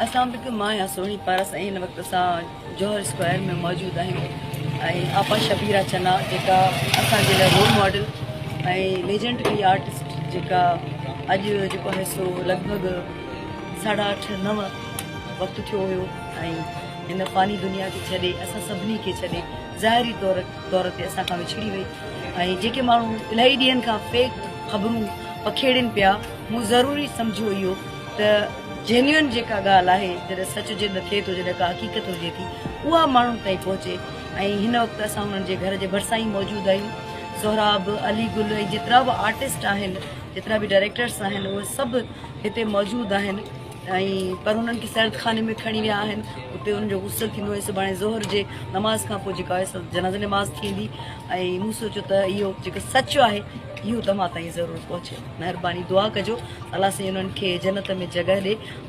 اسلام عليڪم مان آهيان سهڻي پارس ۽ هن وقت اسان جوهر اسڪوائر ۾ موجود آهيون ۽ آپا شبيرا چنا جيڪا اسان جي لاء رول ماڊل ۽ ليجنڊري آرٽسٽ جيڪا اڄ جيڪو آهي سو لڳ ڀڳ ساڍا اٺ نو وقت ٿيو هيو ۽ هن فاني دنيا کي ڇڏي اسان سڀني کي ڇڏي ظاهري طور طور تي اسان کان وڇڙي وئي ۽ جيڪي ماڻهو الاهي ڏينهن کان فيڪ خبرون پکيڙين پيا مون ضروري سمجهيو اهو ته جينيوئن جيڪا ڳالهه آهي جڏهن سچ جڏهن ٿئي ٿو جڏهن ڪا حقيقت هجي ٿي اها ماڻهن تائين پهچي ۽ هن وقت اسان انهن جي گهر جي ڀرسان ئي موجود آهيون سهراب علي گل ۽ جيترا به آرٽسٽ آهن جيترا به ڊائريڪٽرس آهن اهي سڀ هتي موجود آهن ۽ پر انهن کي سرد خاني ۾ کڻي ويا آهن اتي انهن جو غسل ٿيندو ۽ سڀاڻي ظهر جي نماز کان پوء جيڪا آهي جنازي نماز ٿيندي ۽ مون سوچيو ته اهو جيڪو سچ آهي اهو توهان تائين ضرور پهچي مهرباني دعا ڪجو الله سائين انهن کي جنت ۾ جڳهه ڏي.